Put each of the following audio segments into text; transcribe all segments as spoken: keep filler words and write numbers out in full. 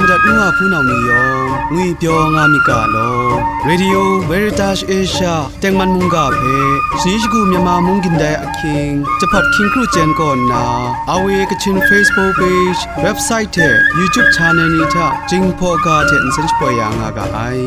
Madat nu wa hpunau ni yawng ngwipyaw nga myit ga law. Radio Veritas Asia tengman mungga hpe shani shagu Myanmar mung gindai ahkying, jahpawt hkying kru chyen kaw nna, R V A Kachin Facebook page, website hte YouTube channel ni hta Jinghpaw ga hte nsen shapoi ya nga ga ai.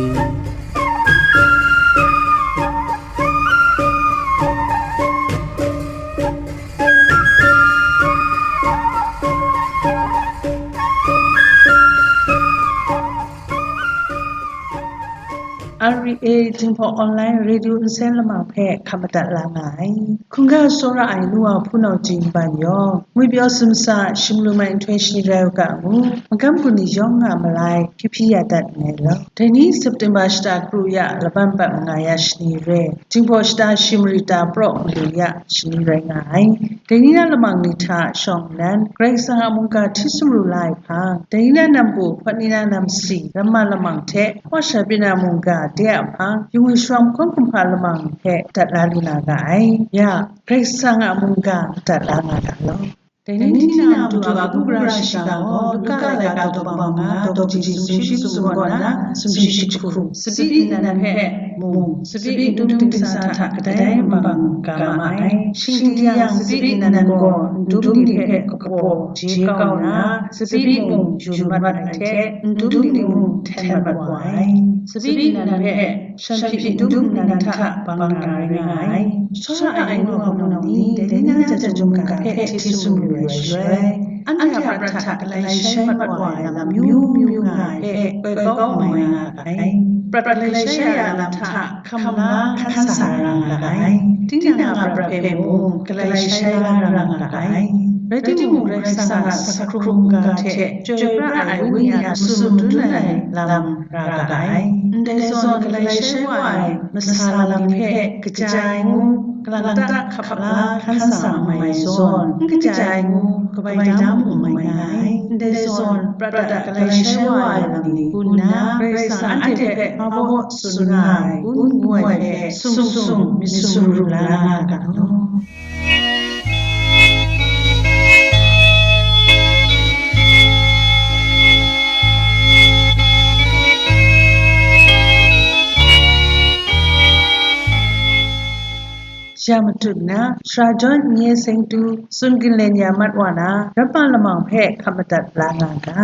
R V A Jinghpaw Online Radio nsen lamang hpe hkap madat la nga ai. Hkungga tsawra ai nu wa hpunau jingban yawng, ngwipyaw sumsa, shimlum ai nhtoi shani rai u ga ngu, magam gun ni yawng nga malai, hpyi hpyi ya dat nngai law. Dai ni September shata kru ya laban pat manga ya shani re, Jinghpaw shata shi mari ta praw malu ya shani rai nga ai. Dai ni na lamang ni hta shawng nnan, Karai Kasang a mungga hti sumru la ai hpang, dai ni na nambu, hpawt ni na namsi, ramma lamang hte, Hpawsha pyi na mungga de a hpang, yungwi sharawng hkawng kumhpa lamang hpe dat la lu na ga ai. Ya, Karai Kasang a mungga dat la nga ga law. Dai ni hti na matu a kabu gara shiga gaw, Luka laika daw bang nga, daw kaji sumshi sumsum kaw na, sumshi jahku, tsabyi nnan hpe mung, tsabyi n dum dingsa hta kadai nbang ga ma ai. Shing di yang, tsabyi nnan gaw n dum ni hpe kapaw je kau nna, tsabyi mung yun mat ai hte, n dum ni mung hten mat wa ai. Tsabyi nnan hpe shan hpyi n dum nnan hta bang na rai nga ai. Tsawra ai nu wa hpunau ni, dai ni na jahtum mungga hpe hti sumru ai shaloi, anhte a prat hta galai shai mat wa ai lam myu myu nga ai hpe koi kau mai nga ga ai. Prat galai shai a lam hta hkam la hkan sa ra nga ga ai. Tinang a prat hpe mung galai shai la ra nga ga ai. Rai timung, Karai Kasang a sakhkrung mungga hte chyoi pra ai Wenyi a masum madun ai lam ra ga ai. Ndai zawn, galai shai wa ai masa lam hpe kaja ai ngu, kalang ta hkap la hkan sa mai zawn, n kaja ai ngu, kabai da mung mai nga ai. Ndai zawn, prat a galai shai wa ai lam ni gun nna, Karai Kasang anhte hpe hpa baw tsun nga ai, gun ngu ai hpe sung sung myit sumru la na nga ga law. Ya matut na, Shara Jawn Nye Seng Tu, tsun ginlen ya mat wa na, ramma lamang hpe hkap madat la nga ga.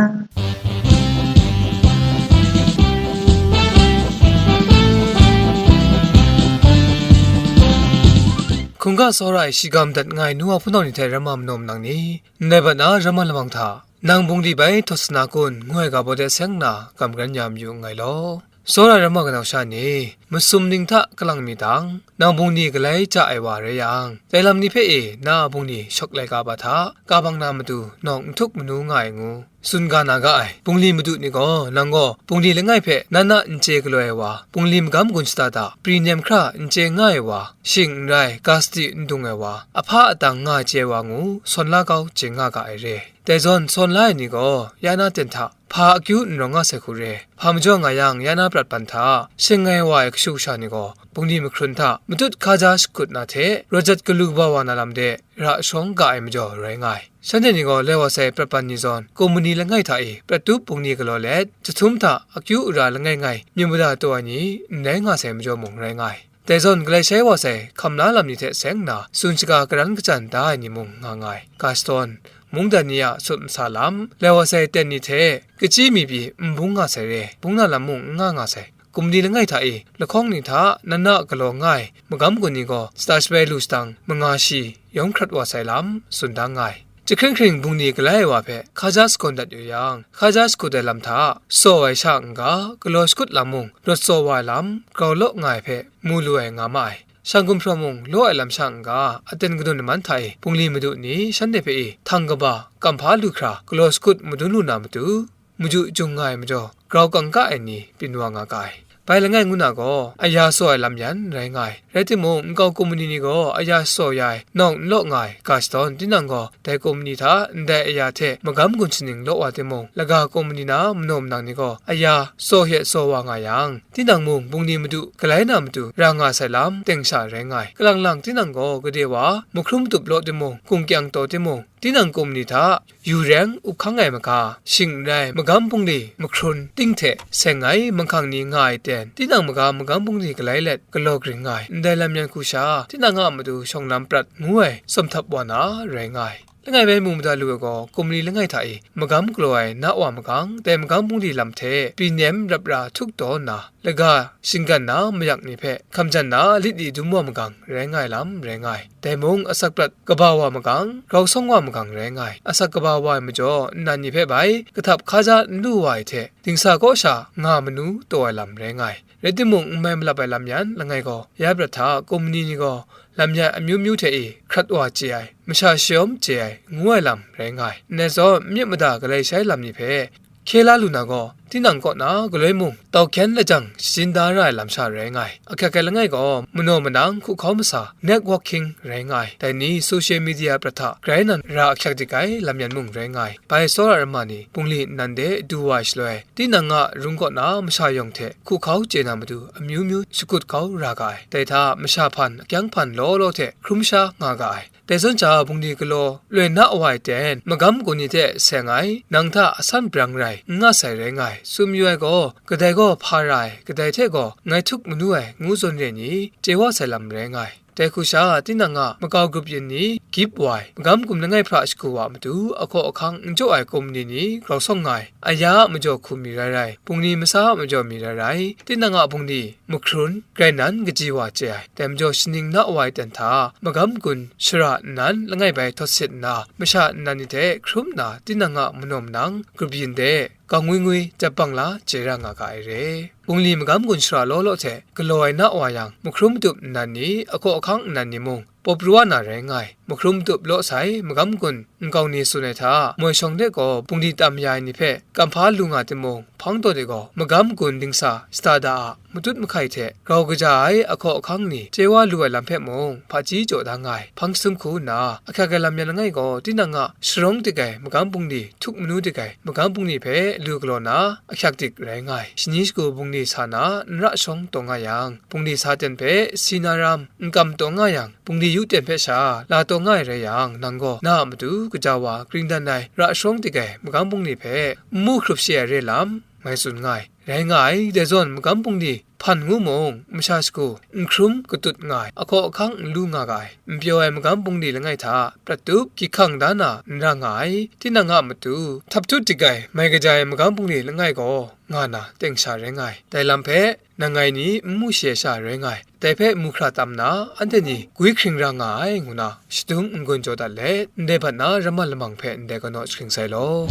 Hkungga tsawra ai shiga madat nga ai nu wa hpunau ni hte ramma manaw manang ni, ndai bat na ramma lamang hta, Nang Bungli bai Htaw Sana Kun ngu ai ga baw de seng nna, kamgran ya mayu nngai law. Tsawra ai ramma kanau sha ni, masum ning hta kalang mi tang, nang bungli galai ja ai wa rai yang, dai lam ni hpe e na a bungli shawk laika ba hta, ka bang na matu nawng n htuk manu nga ai ngu, tsun ga na ga ai. Bungli madu ni gaw, nang gaw bungli langai hpe na na n chye galaw ai wa, bungli magam gun shada da, pri nem hkra n chye nga ai wa, shing n rai, ga sadi n dung ai wa, ahpa atang nga ai chye wa ngu, sawn la kau chye nga ga ai re. Dai zawn sawn la ai ni gaw, ya na ten hta, hpa akyu n rawng nga sai hku re. Hpa majaw nga yang, ya na prat ban hta, shing ai wa ai kashu kasha ni gaw, bungli mahkrun hta, matut hkaja shakut na hte, rawt jat galu kaba wa na lam de, ra shawng ga ai majaw rai nga ai. Shanhte ni gaw, lai wa sai prat ban ni zawn, kum mani langai hta e, prat tup bungli galaw let, jahtum hta akyu ara langai ngai, myu mada taw ai ni, n rai nga sai majaw mung rai nga ai. Dai zawn, galai shai wa sai hkam la lam ni hte seng nna, tsun shaga karan kachyan da ai ni mung nga nga ai. Ga shadawn, mungdan ni a sut masa lam, lai wa sai ten ni hte kachyi mi pyi n bung nga sai re, bung na lam mung n nga nga sai. Kum ni langai hta e, lahkawng ni hta na na galaw nga ai magam gun ni gaw, shata shabai lu shadang, manga shi, yawng hkrat wa sai lam, tsun da nga ai. Jahkring hkring bungli galai ai wa hpe hkaja sagawn dat yu yang, hkaja shakut ai lam hta, tsaw ai sha n-ga, galaw shakut lam mung, rawt tsaw wa ai lam, grau law nga ai hpe, mu lu ai nga ma ai. Shang gumhpraw mung, law ai lam sha n-ga, aten gadun laman hta e, bungli madu ni shanhte hpe e, htang kaba, kam hpa lu hkra, galaw shakut madun lu na matu, maju jung nga ai majaw, grau kangka ai ni byin wa nga ga ai. Bai langai ngu na gaw, aya tsaw ai lam yan rai nga ai. Rai timung, nkau kumni ni gaw aya tsaw ya ai, nawng n law nga ai ga shadawn, tinang gaw dai kumni hta ndai aya hte magam gun shaning law wa timung, laga kumni na manaw manang ni gaw aya tsaw hte tsaw wa nga yang, tinang mung bungli madu galai na matu ra nga sai lam teng sha rai nga ai. Kalang lang tinang gaw gade wa mahkrum tup law timung, hkum kyang taw timung, tinang kumni hta yu reng up hkang ai maga, shing n rai, magam bungli mahkrun ting hte seng ai manghkang ni nga ai ten, tinang maga magam bungli galai let galaw gring nga ai. Ndai lam yan hku sha, tinang a matu shawng lam prat ngu ai tsawm htap wa na rai nga ai. Langai bai mu mada lu ai gaw, kumli langai hta e magam galaw ai na wa magang, dai magam bungli lam hte pyi nem rap ra htuk taw nna, laga shinggan na mayak ni hpe hkam jan na lit li dum wa magang rai nga ai lam rai nga ai. Dai mung asak prat kaba wa magang, grau sawng wa magang rai nga ai. Asak kaba wa ai majaw, nnan ni hpe bai kahtap hkaja n lu wa ai hte, dingsa kaw sha nga manu taw ai lam rai nga ai. Rai timung, n mai malap ai lam yan langai gaw, ya prat hta kumni ni gaw lam yan amyu myu hte e hkrat wa chye ai, masha shayawm chye ai, ngu ai lam rai nga ai. Ndai zawn, myit mada galai shai lam ni hpe hkye la lu na gaw, tinang kaw na galoi mung tau hkyen lajang shajin da ra ai lam sha rai nga ai. Ahkyak ai langai gaw, manaw manang hku hkau masa, networking rai nga ai. Dai ni social media prat hta grai nan ra ahkyak dik ai lam yan mung rai nga ai. Bai tsawra rama ni bungli nnan de du wa ai shaloi, tinang a rung kaw na masha yawng hte hku hkau chye na matu amyu myu shakut kau ra ga ai. Dai hta masha hpan, akyang hpan law law hte hkrum sha nga ga ai. Dai zawn sha, bungli galaw loi na wa ai ten, magam gun ni hte seng ai, nang hta asan brang rai n nga sai rai nga ai. Tsun mayu ai gaw, kadai gaw hpa ra ai, kadai hte gaw ngai htuk manu ai, ngu zawn re ni, chye wa sai lam rai nga ai. Dai hku sha, tinang a makau grup yin ni gyip wa ai, magam gun langai hpra shagu wa matu, ahkaw ahkang n jaw ai kumni ni grau sawng nga ai. Aya a majaw hku mi rai rai, bungli masa a majaw mi rai rai, tinang a bungli mahkrun, grai nan kaji wa chye ai. Dai majaw shaning na wa ai ten hta, magam gun shara nnan langai bai htawt sit nna, masha nnan ni hte hkrum nna, tinang a manaw manang grup yin de, gang ngwi ngwi jap bang la chye ra nga ga ai re. Bungli magam gun shara law law hte galaw ai na wa yang, mahkrum matup nnan ni, ahkaw ahkang nnan ni mung, pawp pru wa na rai nga ai. Mahkrum matup law sai magam gun nkau ni tsun ai hta, moi shawng de gaw bungli tam ya ai ni hpe kam hpa lu nga timung, hpang taw de gaw magam gun dingsa shada da a matut mahkai hte grau kaja ai ahkaw ahkang ni chye wa lu ai lam hpe mung hpaji jaw da nga ai. Hpang jahtum hku nna, ahkyak ai lam yan langai gaw, tinang a sharawng dik ai magam bungli, htuk manu dik ai magam bungli hpe lu galaw na ahkyak dik rai nga ai. Shani shagu bungli sa na n ra shawng taw nga yang, bungli sa ten hpe si na ram n kam taw nga yang, bungli yu ten hpe sha la taw nga ai rai yang, nang gaw na a matu kaja wa gring dan ai ra shawng dik ai magam bungli hpe n mu hkrup shi ai re lam mai tsun nga ai. Rai nga ai, dai zawn magam bungli hpan ngu mung, masha shagu n hkrum katut nga ai, ahkaw ahkang n lu nga ga ai, n pyaw ai magam bungli langai hta prat tup, hkying hkang da na n ra nga ai. Tinang a matu htap tut dik ai, mai kaja ai magam bungli langai gaw nga na teng sha rai nga ai. Dai lam hpe, nang ngai ni n mu shi ai sha rai nga ai. Dai hpe mu hkra tam na, anhte ni gwi hkring ra nga ai, ngu na shadum n-gun jaw dat let, ndai bat na ramman lamang hpe ndai kanaw jahkring sai law.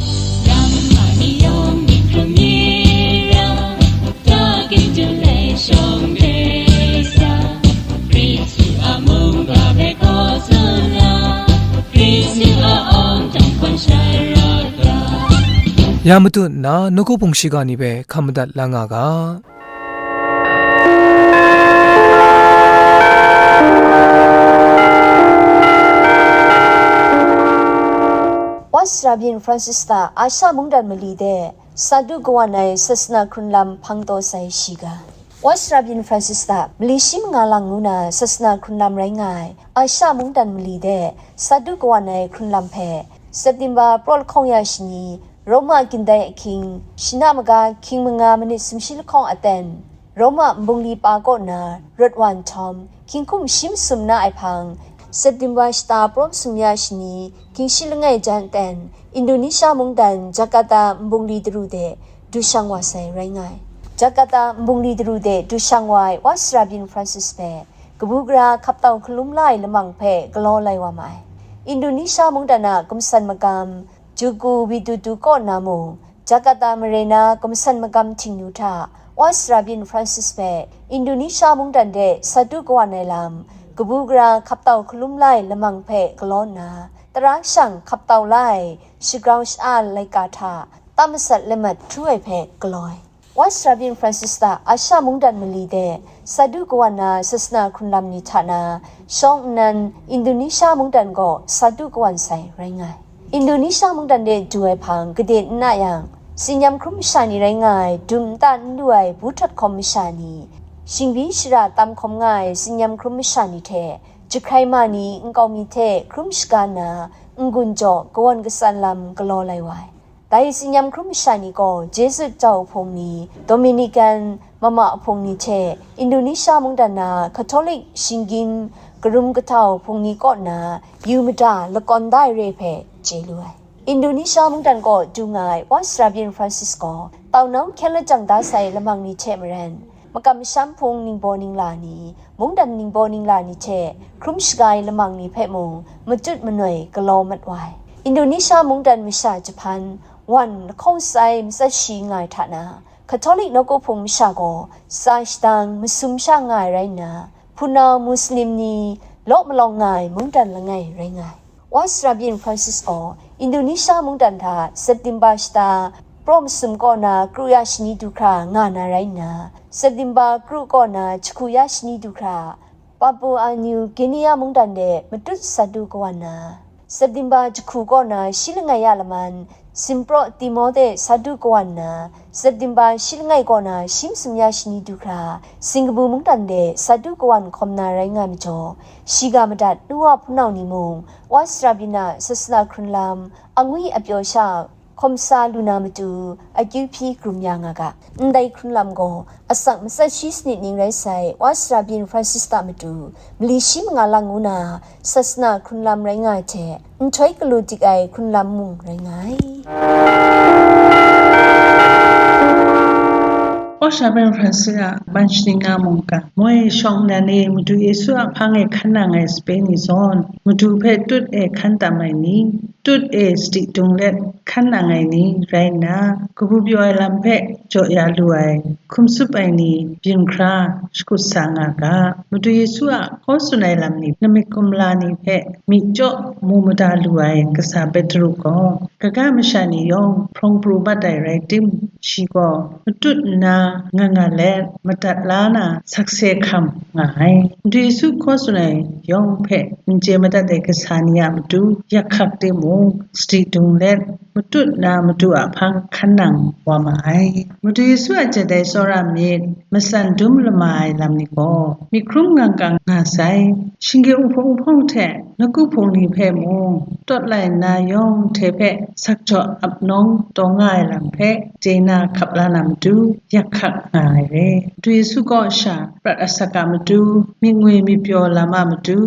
Ya matut nna, nawku hpung shiga ni hpe hkam madat la nga ga. Wa Sara byin Francis ta Asha mungdan mali de Sadu kawan ai sasana hkrun lam hpang taw sai shiga. Wa Sara byin Francis ta mali shi manga lang ngu na sasana hkrun lam rai nga ai Asha mungdan mali de Sadu kawan ai hkrun lam hpe September praw lahkawng ya shani, Roma gindai ahkying, shana maga hkying manga manit sumshi lahkawng aten, Roma nbungli pa kaw na rawt wa nhtawm, hkying hkum shi masum na ai hpang, September shata praw masum ya shani, hkying shi langai jan ten, Indonesia mungdan Jakarta nbungli daru de du shang wa sai rai nga ai. Jakarta nbungli daru de du shang wa ai Wa Sara byin Francis hpe kabu gara hkap tau hkalum la ai lamang hpe galaw lai wa ma ai. Indonesia mungdan a gumsan magam Joko Widodo kaw na mung, Jakarta mare na gumsan magam htingnu hta Wa Sara byin Francis hpe Indonesia mungdan de Sadu kawan ai lam, kabu gara hkap tau hkalum la ai lamang hpe galaw nna, tara shang hkap tau la ai shagrau sha-a laika hta tam masat lamat hkru ai hpe galaw ai. Wa Sara Byin Francis ta Asha mungdan mali de Sadu kawan na sasana hkrun lam ni hta na, shawng nnan Indonesia mungdan gaw Sadu kawan sai rai nga ai. Indonesia mungdan de du ai hpang gade n na yang, tsin-yam hkrum masha ni rai nga ai, dum nta n lu ai bu htathkawm masha ni, shingbi shara tam hkawm nga ai tsin-yam hkrum masha ni hte, jahkrai ma ni nkau mi hte hkrum shaga nna, n-gun jaw kawan katsan lam galaw lai wa ai. Dai tsin-yam hkrum masha ni gaw Jesuit jau hpung ni, Dominican mama hpung ni hte Indonesia mungdan na Catholic shinggyim karum kahtau hpung ni kaw na yu mada lakawn da ai re hpe chye lu ai. Indonesia mungdan kaw du nga ai Wa Sara Byin Francis gaw, taunau hkyen lajang da sai lamang ni hte maren, makam masham hpung ningbaw ningla ni, mungdan ningbaw ningla ni hte hkrum shaga ai lamang ni hpe mung matut manoi galaw mat wa ai. Indonesia mungdan masha jahpan wan lahkawng sai matsat shi nga ai hta na, Catholic nawku hpung masha gaw tsa shadang masum sha nga ai rai nna, hpunau Muslim ni law malawng nga ai mungdan langai rai nga ai. Wa Sara Byin Francis gaw Indonesia mungdan hta September shata praw masum kaw na kru ya shani du hkra nga na rai nna, September kru kaw na jahku ya shani du hkra Papua New Guinea mungdan de matut Sadu kawan na, September jahku kaw na shi langai ya laman Simpraw Timor de Sadu kawan na, September shi langai kaw na shi masum ya shani du hkra Singkabu mungdan de Sadu kawan hkawm na rai nga ai majaw, shiga madat nu wa hpunau ni mung, Wa Sara Byin a sasana hkrun lam, angwi apyaw sha hkawm sa lu na matu, akyu hpyi hkrum ya nga ga. Ndai hkrun lam gaw, asak matsat shi sanit ning rai sai, Wa Sara Byin Francis ta matu, mali shi manga lang ngu na, sasana hkrun lam rai nga ai hte, nhtoi galu dik ai hkrun lam mung rai nga ai. Wa Sara Byin Francis a ban shaning na mungkan, moi shawng nnan e Madu Yesu a hpang e hkan nang ai sape ni zawn, Madu hpe tut e hkan tam ai ni, tut e sadi dung let hkan nang ai ni rai nna, kabu pyaw ai lam hpe jaw ya lu ai, hkum tsup ai ni byin hkra shakut sa nga ga. Madu Yesu a hkaw tsun ai lam ni, namik kumla ni hpe myi chyaw mu mada lu ai kasa Petru gaw, kaga masha ni yawng hprawng pru mat ai rai tim, shi gaw matut nna nga nga let madat la na sakse hkam nga ai. Madu Yesu hkaw tsun ai yawng hpe n chye madat ai kasa ni a matu yak hkak timung, sadi dung let, matut na Madu a hpang hkan nang wa ma ai. Madu Yesu a jat ai tsawra myit, matsan dum lama ai lam ni gaw, myi hkrum ngang kang nga sai. Shinggyim uhpung uhpung hte nawku hpung ni hpe mung, tawt lai nna yawng hte hpe sakjaw ap nawng taw nga ai lam hpe chye na hkap la na matu, yak hkak nga ai re. Madu Yesu gaw sha prat asak a matu, myit ngwi myit pyaw lam a matu,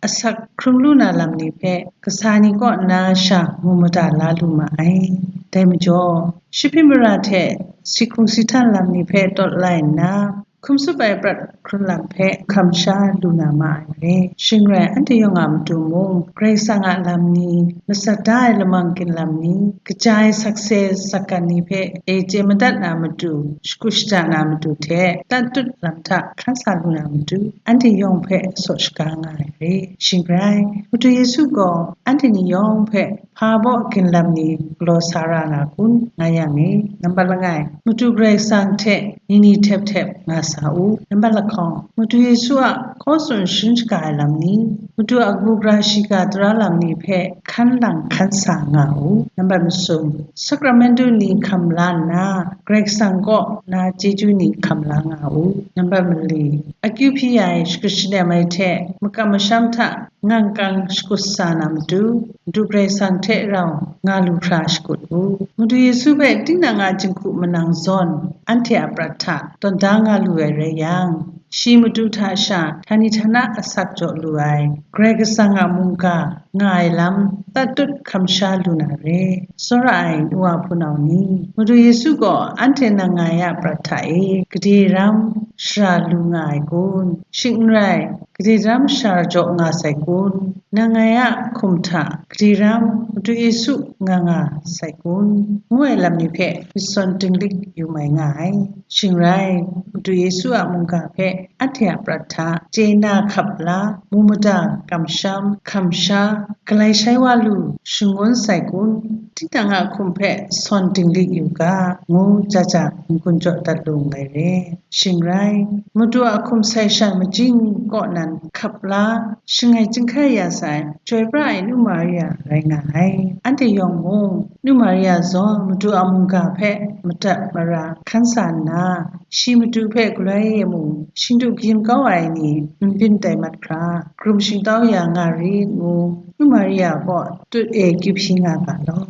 asak hkrum lu na lam ni hpe kasa ni kaw nna sha mu mada la lu ma ai. Dai majaw, shi hpyi mara hte si hkung si htan lam ni hpe tawt lai nna, hkum tsup ai prat hkrun lam hpe hkam sha lu na ma ai re. Shing rai, anhte yawng a matu mung, Karai Kasang a lam ni, matsat da ai lamang ginlam ni, kaja ai sakse sakgan ni hpe e chye madat na matu, shakut shada na matu hte, tat tut lam hta hkan sa lu na matu, anhte yawng hpe saw shaga nga ai re. Shing rai, Madu Yesu gaw anhte ni yawng hpe hpa baw ginlam ni galaw sa ra nga kun, nga yang e, nambat langai, Madu Karai Kasang hte ni ni htep htep nga sa u. Nambat lahkawng, Madu Yesu a hkaw tsun sharin shaga ai lam ni, Madu a kabu gara shiga tara lam ni hpe hkan lang hkan sa nga u. Nambat masum, sakramentu ni hkam la nna, Karai Kasang kaw na chyeju ni hkam la nga u. Nambat mali, akyu hpyi ai shakut shanem ai hte makam masham hta ngang kang shakut sa na matu, Madu Karai Kasang hte rau nga lu hkra shakut u. Madu Yesu hpe tinang a jinghku manang zawn anhte a prat hta tawn da nga lu ai rai yang, shi matu hta sha htani htana asak jaw lu ai, Karai Kasang a mungga nga ai lam tat tut hkam sha lu na re. Tsawra ai nu wa hpunau ni, Madu Yesu gaw anhte nang nga ai a prat hta e gade ram shara lu nga ai kun? Shing n rai, gade ram shara jaw nga sai kun? Nang ngai a hkum hta gade ram Madu Yesu nga nga sai kun? Ngu ai lam ni hpe myit sawn dinglik yu mai nga ai. Shing rai, Madu Yesu a mungga hpe anhte a prat hta chye na hkap la, mu mada, kamsham, hkam sha, galai shai wa lu, shangun sai kun? Tinang a hkum hpe sawn dinglik yu ga, ngu jaja n-gun jaw dat lu nngai re. Shing rai, Madu a hkum sai shan majing kaw nan hkap la, shangai chyinghkai ya sai, chyoi pra ai Nu Maria rai nga ai. Anhte yawng mung, Nu Maria zawn Madu a mungga hpe madat mara hkan sa nna, shi Madu hpe galoi e mung, shingdu kayin kau ai ni n byin tai mat hkra, hkrum shingtau ya nga rit ngu, Nu Maria kaw tut e kyu hpyi nga ga law.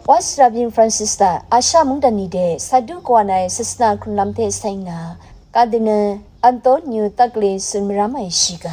Wa Sara byin Francis ta Asha mungdan ni de Sadu kawa na ai sasana hkrun lam hte seng na, Cardinal Antonio Tagle tsun maram ai shiga.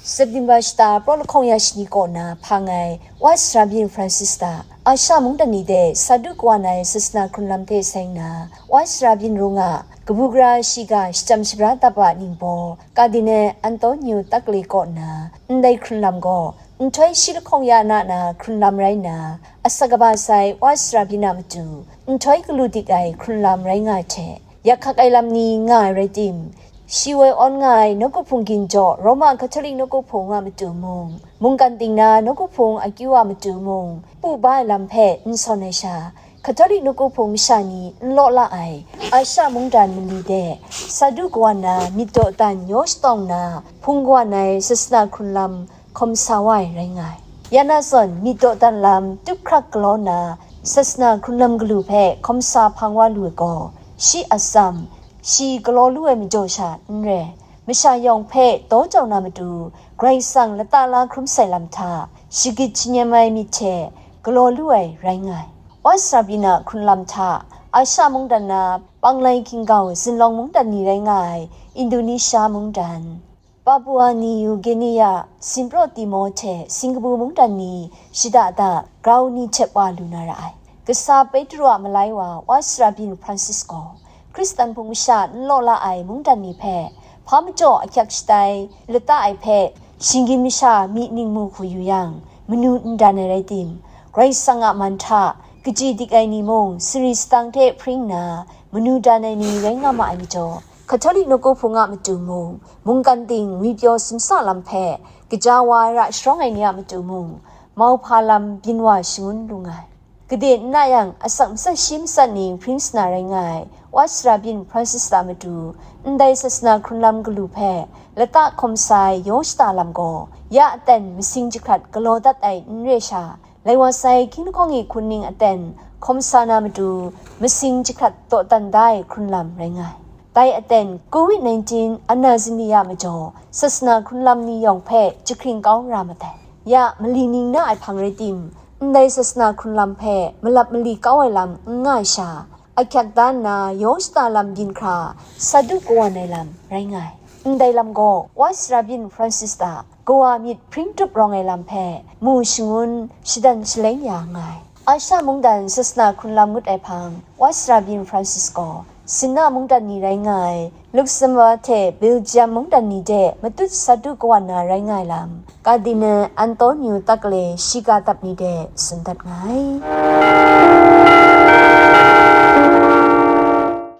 September shata praw lahkawng ya shani kaw na hpang ai Wa Sara byin Francis ta Asha mungdan ni de Sadu kawa na ai sasana hkrun lam hte seng na, Wa Sara byin rung a kabu gara shiga shachyam shabra dap a ningbaw, Cardinal Antonio Tagle kaw na ndai hkrun lam gaw, nhtoi shi lahkawng ya na na hkrun lam rai nna, asak kaba sai Wa Sara byin a matu, nhtoi galu dik ai hkrun lam rai nga ai hte, yak hkak ai lam ni nga ai rai tim, shi woi awn nga ai nawku hpung ginjaw Roma Catholic nawku hpung a matu mung, mungkan ting na nawku hpung akyu a matu mung, pu ba ai lam hpe n sawn ai sha, Catholic nawku hpung masha ni n law la ai Asha mungdan mali de, Sadu kawan na myit dawdan yaw shatawng na hpung kawan ai sasana hkrun lam hkawm sa wa ai rai nga ai. Ya na zawn myit dawdan lam tup hkrak galaw na sasana hkrun lam galu hpe hkawm sa hpang wa lu ai gaw, shi atsam, shi galaw lu ai majaw sha n re, masha yawng hpe daw jau na matu, Karai Kasang lata la hkrum sai lam hta, shagit shanyem ai myit hte galaw lu ai rai nga ai. Wa Sara byin a hkrun lam hta, Asha mungdan na Panglai hkinggau zinlawng mungdan ni rai nga ai Indonesia mungdan, Papua New Guinea, Simpraw Timor hte Singkapu mungdan ni shada da grau ni hte wa lu na ra ai. Kasa Petru a malai wa, Wa Sara byin Francis gaw, Hkristan hpung masha n law la ai mungdan ni hpe, hpa majaw ahkyak shatai lata ai hpe, shinggyim masha myi ning mu hku yu yang, manu n dan ai rai tim, Karai Kasang a man hta, kaji dik ai ni mung, sari satang hte hpring nna, manu dan ai ni rai nga ma ai majaw, Catholic nawku hpung a matu mung, mungkan ting ngwipyaw simsa lam hpe, kaja wa ai ra sharawng ai ni a matu mung, mauhpa lam byin wa shangun lu nga ai. Gade n na yang, asak matsat shi matsat ni hpring sana rai nga ai, Wa Sara byin Francis a matu, ndai sasana hkrun lam galu hpe, lata hkawm sa ai yaw shata lam gaw, ya aten masing jahkrat galaw dat ai n re sha, lai wa sai hkying lahkawng e hkun ning aten hkawm sa na matu, masing jahkrat dawdan da ai hkrun lam rai nga ai. Dai aten, covid nineteen ana zingli a majaw, sasana hkrun lam ni yawng hpe jahkring kau ra madai. Ya, mali ning na ai hpang rai tim, ndai sasana hkrun lam hpe malap mali kau ai lam n nga ai sha, ahkyak da nna yaw shata lam byin hkra, Sadu kawan ai lam rai nga ai. Ndai lam gaw, Wa Sara byin Francis ta kawa myit hpring tup rawng ai lam hpe mu shangun shadan shaleng ya nga ai. Asha mungdan sasana hkrun lam ngut ai hpang, Wa Sara byin Francis gaw, Sinna mungdan ni rai nga ai, Luxembourg hte Belgium mungdan ni de matut Sadu kawan na rai nga ai lam, Cardinal Antonio Tagle shiga dap ni de tsun dat nga ai.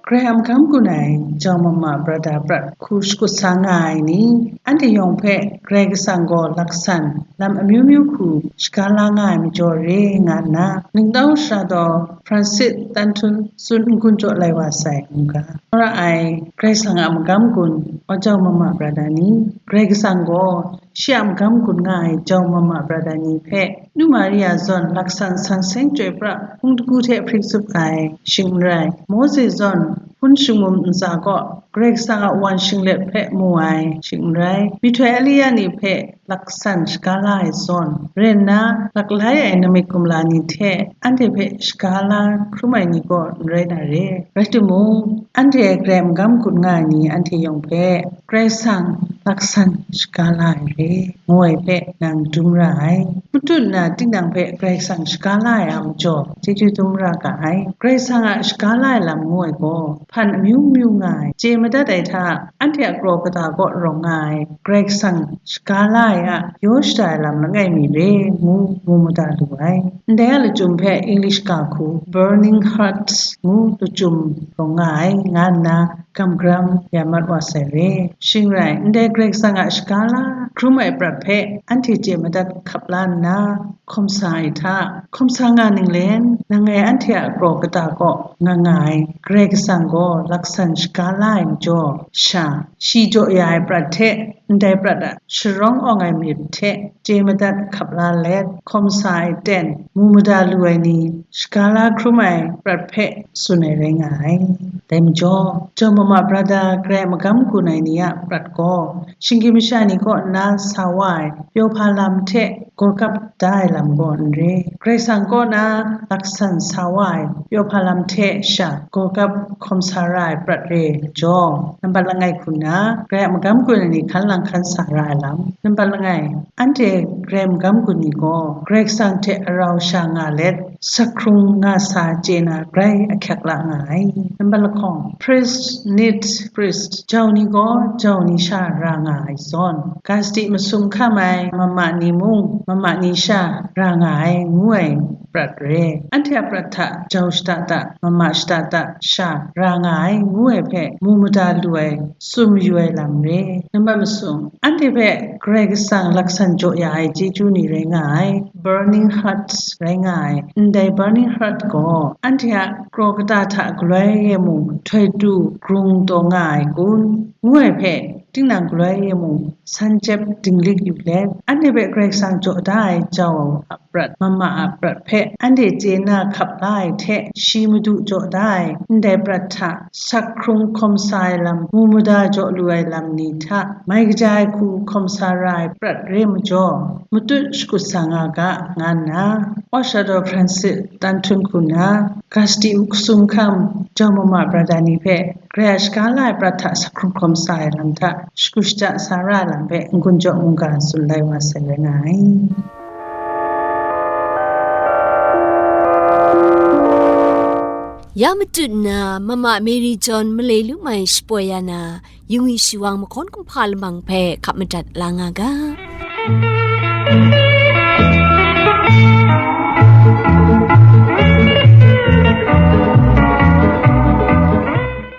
Karai a magam gun ai jau mama brata prat hku shakut sa nga ai ni, anhte yawng hpe Karai Kasang gaw laksan lam amyu myu hku shaga la nga ai majaw re nga nna, ningtau sara daw Francis tan htum tsun n-gun jaw lai wa sai, ngu ga. Tsawra ai Karai Kasang a magam gun, wa jau mama brata ni, Karai Kasang gaw shi a magam gun nga ai jau mama brata ni hpe, Nu Maria zawn laksan san seng chyoi pra hpung dagu hte hpring tsup ai, shing n rai, Mawse zawn hpun shingmum ntsa kaw Karai Kasang a wan shinglep hpe mu ai, shing n rai, myihtoi Elia ni hpe laksan shaga la ai zawn, ren nna laklai ai namik kumla ni hte anhte hpe shaga la hkrum ai ni gaw n rai na re. Rai timung, anhte Karai magam gun nga ai ni anhte yawng hpe Karai Kasang laksan shaga la ai re, ngu ai hpe nang dum ra ai. Matut nna tinang hpe Karai Kasang shaga la ai a majaw, chyeju dum ra ga ai. Karai Kasang a shaga la ai lam ngu ai gaw, hpan amyu myu nga ai, chye madat ai hta, anhte a kraw kata kaw rawng nga ai, Karai Kasang shaga la ai a yaw shada ai lam langai mi re, ngu mu mada lu ai. Ndai a lachyum hpe English ga hku Burning Hearts ngu lachyum rawng nga ai, nga nna gam garam ya mat wa sai re. Shing rai, ndai Karai Kasang a shaga la hkrum ai prat hpe anhte chye madat hkap la nna, hkawm sa ai hta, hkawm sa nga ninglen, nangai anhte a kraw kata kaw nga nga ai Karai Kasang gaw laksan shaga la ai majaw, sha, shi jaw ya ai prat hte ndai prat a sharawng awng ai myit hte chye madat hkap la let, hkawm sa ai ten, mu mada lu ai ni, shaga la hkrum ai prat hpe tsun ai rai nga ai. Dai majaw, jau mama brata grai magam gun ai ni a prat gaw, shinggyim masha ni kaw nna sa wa ai pyaw hpa lam hte gawgap da ai lam gaw n re. Karai Kasang kaw na laksan sa wa ai pyaw hpa lam hte sha gawgap hkawm sa ra ai prat re ai majaw, nambat langai hku nna, grai a magam gun ai ni hkan lang hkan sa ra ai lam. Nambat langai, anhte grai magam gun ni gaw, Karai Kasang hte arau sha nga let, sakhkrung nga sa chye na grai ahkyak la nga ai. Nambat lahkawng, priest, nit, priest, jau ni gaw, jau ni sha ra nga ai zawn, gasti masum hkam ai mama ni mung, mama ni sha ra nga ai, ngu ai prat re. Anhte a prat hta jau shada da, mama shada da, sha ra nga ai, ngu ai hpe mu mada lu ai, tsun mayu ai lam re. Nambat masum, anhte hpe Karai Kasang laksan jaw ya ai chyeju ni rai nga ai, burning hearts rai nga ai. Ndai burning heart gaw anhte a kraw kata hta galoi e mung htoi tu grung taw nga ai kun, ngu ai hpe, tinang galoi e mung san jep dinglik yu let, anhte hpe Karai Kasang jaw da ai jau a prat, mama a prat hpe anhte chye na hkap la ai hte, shi madu jaw da ai ndai prat hta sakhkrung hkawm sa ai lam, mu mada jaw lu ai lam ni hta mai kaja ai hku hkawm sa ra ai prat re majaw, matut shakut sa nga ga, nga nna, Archdeacon Francis Tan Htun Hku na, gasti masum hkam jau mama brata ni hpe, Karai a shaga la ai prat hta sakhkrung hkawm sa ai lam hta, shagu shaja sa ra ai lam hpe n-gun jaw mungga tsun lai wa sai rai nga ai. Ya matut nna, Mama Mary John malai lu mai shapoi ya na, yungwi shiwang mahkawn kumhpa lamang hpe hkap madat la nga ga.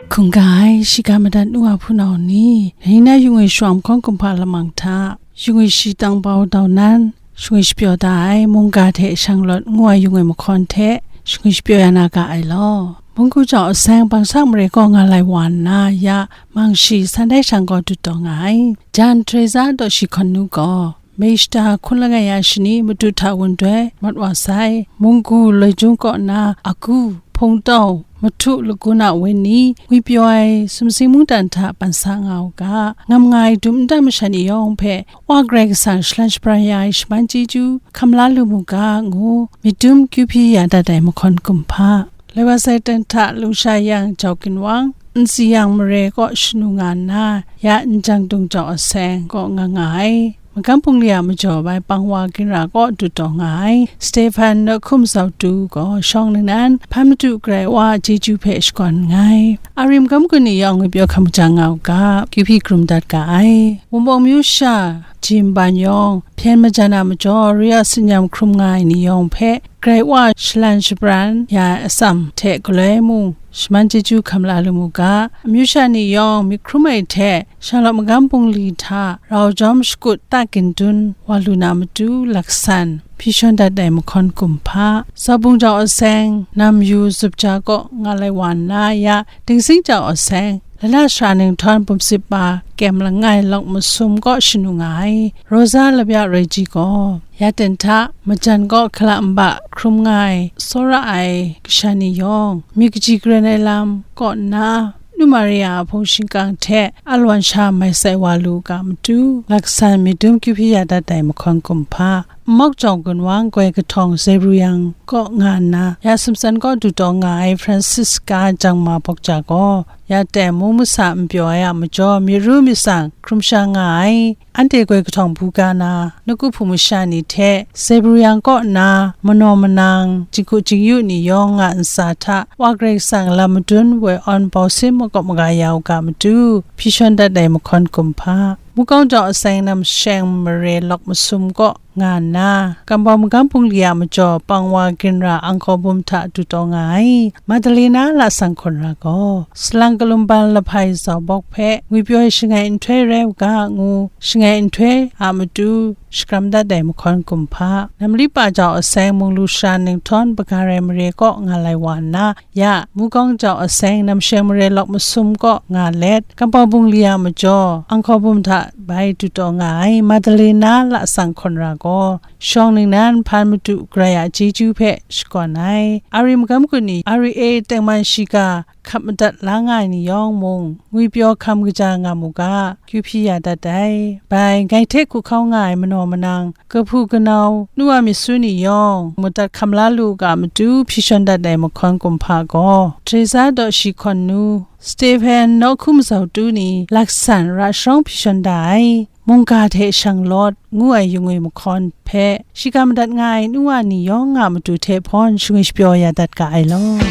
Hkungga ai shiga madat nu wa hpunau ni, dai na yungwi shiwang mahkawn kumhpa lamang hta, yungwi shi tang bau dau nan, shingwi shapyaw da ai mungga hte shanglawt ngu ai yungwi mahkawn hte shingwi shapyaw ya na ga ai law. Munggu jau aseng bangsak mare kaw nga lai wa nna, ya mang shi san dai shang gaw dut taw nga ai. Jan Teresa daw shi hkawn nu gaw, May shata hkun langai ya shani madu hta wun doi mat wa sai, munggu loi jung kaw na agu, hpungtau, mahtu lagun a wenyi, ngwipyaw ai sumsing mungdan hta ban sa nga u ga, ngam nga ai dum nta masha ni yawng hpe, Wa Karai Kasang shalan shabran ya ai shaman chyeju hkam la lu mu ga, ngu myit dum kyu hpyi ya dat ai mahkawn kumhpa. Lai wa sai ten hta Lungsha Yang Jau Ginwang, Nsi Yang Mare kaw shanu nga nna, ya Njang Dung Jau Aseng kaw nga nga ai. Magam bungli a majaw bai pang wa ginra kaw dut taw nga ai, Stefan Nahkum Zautu gaw shawng ningnan, hpan madu Karai Wa a chyeju hpe shakawn nngai. A rim gam gun ni yawng ngwipyaw hkam hkajang nga u ga, kyu hpyi hkrum dat ga ai. Wunpawng myu sha, Jim Ban yawng, hpyen majan a majaw, re a tsin-yam hkrum nga ai ni yawng hpe, Karai Wa shalan shabran ya ai atsam hte galoi mung, shaman chyeju hkam la lu mu ga, amyu sha ni yawng myit hkrum ai hte, Shanglawt magam bungli hta rau jawm shakut ta gindun wa lu na matu laksan hpyi shawn dat ai mahkawn kumhpa, Zaubung Jau Aseng, Nam Yu Zup Ja kaw nga lai wa nna, ya Dingsing Jau Aseng, Lala Sara Ninghtawng Bumsip Pa Kem langai lawk masum kaw shanu nga ai, Rosa Labya Roi Ji gaw, ya ten hta majan kaw hkala nba hkrum nga ai, tsawra ai kasha ni yawng, myit kaji karen ai lam kaw nna, Nu Maria a hpung shingkang hte alawan sha mai sai wa lu u ga matu, laksan myit dum kyu hpyi ya dat ai mahkawn kumhpa, Mawk Jawng Gun Wang Goi Kahtawng Zebruyang kaw nga nna, ya sumsan kaw du taw nga ai Francisca Jangma Bawkja gaw, ya teng mung masa n pyaw ai a majaw, myit ru myit tsang hkrum sha nga ai. Anhte Goi Kahtawng bu ga na, nawku hpung masha ni hte Zebruyang kaw na manaw manang, jinghku jingyu ni yawng nga ntsa hta, Wa Karai Kasang lam madun woi awn bau sin makawp maga ya u ga matu, hpyi shawn dat ai mahkawn kumhpa, Mukawng Jau Aseng Namsheng Mare Lawk Masum kaw nga nna, Kambau Magam Bungli a majaw pang wa ginra Angkor Bum hta du taw nga ai Madalena Lasang Hkawn Ra gaw, salang kalum ban lahpai zau bawk hpe ngwipyaw shangai nhtoi rai u ga ngu, shangai nhtoi a matu shakram dat ai mahkawn kumhpa, Namli Pa Jau Aseng Munglu Sara Ninghtawn Bagarai Mare kaw nga lai wa nna, ya Mukawng Jau Aseng Namsheng Mare Lawk Masum kaw nga let, Kambau Bungli a majaw Angkor Bum hta bai du taw nga ai Madalena Lasang Hkawn Ra gaw, shawng ningnan hpan madu Karai a chyeju hpe shakawn ai. Ari magam kut ni, ari e tengman shiga hkap madat la nga ai ni yawng mung, ngwipyaw hkam kaja nga mu ga, kyu hpyi ya dat ai. Bai, ngai hte hku hkau nga ai manaw manang, kahpu kanau, nu wa myit su ni yawng, madat hkam la lu u ga matu, hpyi shawn dat ai mahkawn kumhpa gaw, Teresa Dawshi Hkawn Nu, Stephen Nawhku Mazau Tu ni laksan ra sharawng hpyi shawn da ai, mungga hte shanglawt ngu ai yu ngwi mahkawn hpe, shiga madat nga ai nu wa ni yawng a matu hte hpawn shangwi shapyaw ya dat ga ai law.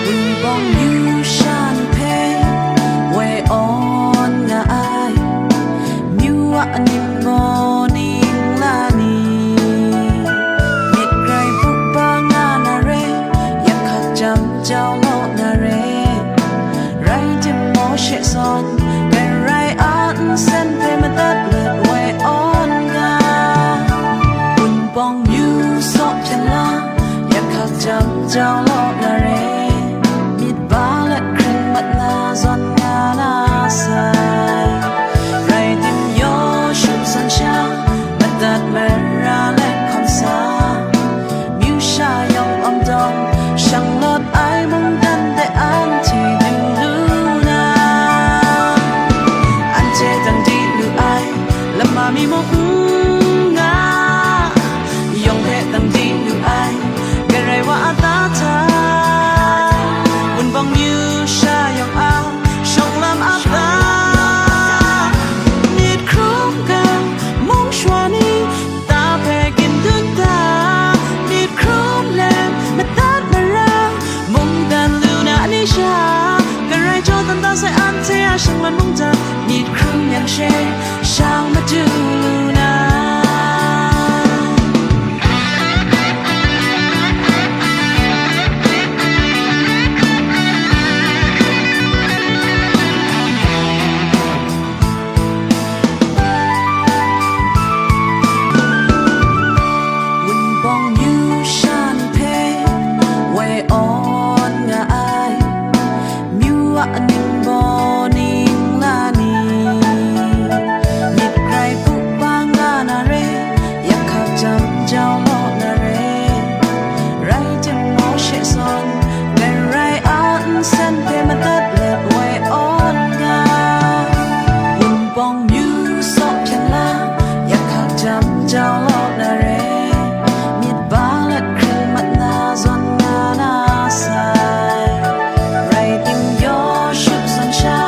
Wunpawng myu shan hpe woi awn nga ai, myu a ning gaw ning la ni? Myit grai hpuk ba nga na re, yak hkak jam jau law na re, rai timung, Mawshe zawn, Karai a nsen hpe madat let woi awn nga. Wunpawng myu saw hpyen la, yak hkak jam jau law na re, myit ba let hkring mat na zawn nga na sai. Rai tim, Yawshu zawn sha, madat mara let hkawm sa, myu sha yawng awm dawng, shanglawt ai mungdan de anhte du lu na, anhte dang di lu ai, lama mi mung n nga, yawng hpe dang di lu ai, Karai wa a ta hta, Wunpawng myu sha yawng a, shawng lam a ta, myit hkrum ga, mung shawa ni, ta hpe gin dun ta, myit hkrum let, madat mara, mungdan lu na ni sha, Karai jaw dan da sai anhte a shanglan mungdan, myit hkrum yang she, shang madu lu na. Wunpawng myu shan hpe woi awn nga ai, myu a ning gaw ning la ni? Myit grai hpuk ba nga na re, yak hkak jam jau law na re, rai tim, Mawshe zawn, Karai a nsen hpe madat let woi awn nga. Wunpawng myu saw hpyen la, yak hkak jam jau law na re, myit ba let hkring mat na zawn nga na sai. Rai tim, Yawshu zawn sha,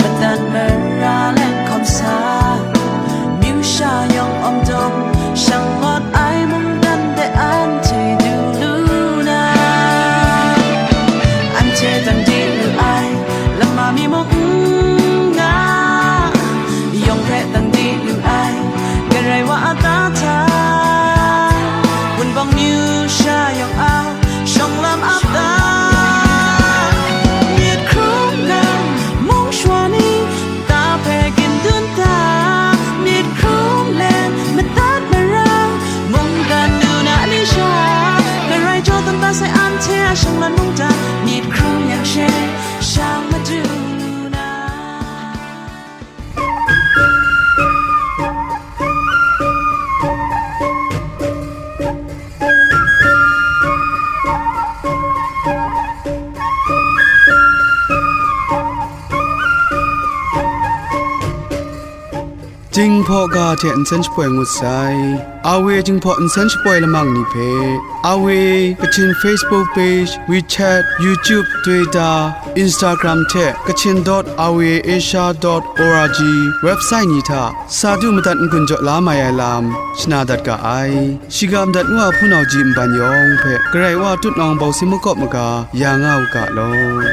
madat mara let hkawm sa, myu sha yawng awm dawng, shanglawt ai mungdan de anhte du lu na, Hpaw ga hte nsen shapoi ngut sai. Awe Jinghpaw nsen shapoi lamang ni hpe, Awe Kachin Facebook page, WeChat, YouTube, Twitter, Instagram hte Kachin dot awe asia dot org website ni hta sa du madat n-gun jaw la mai ai lam shana dat ga ai. Shiga madat ngu a hpunau ji nban yawng hpe Karai Wa tutnawng bau si makawp maga ya nga u ga law.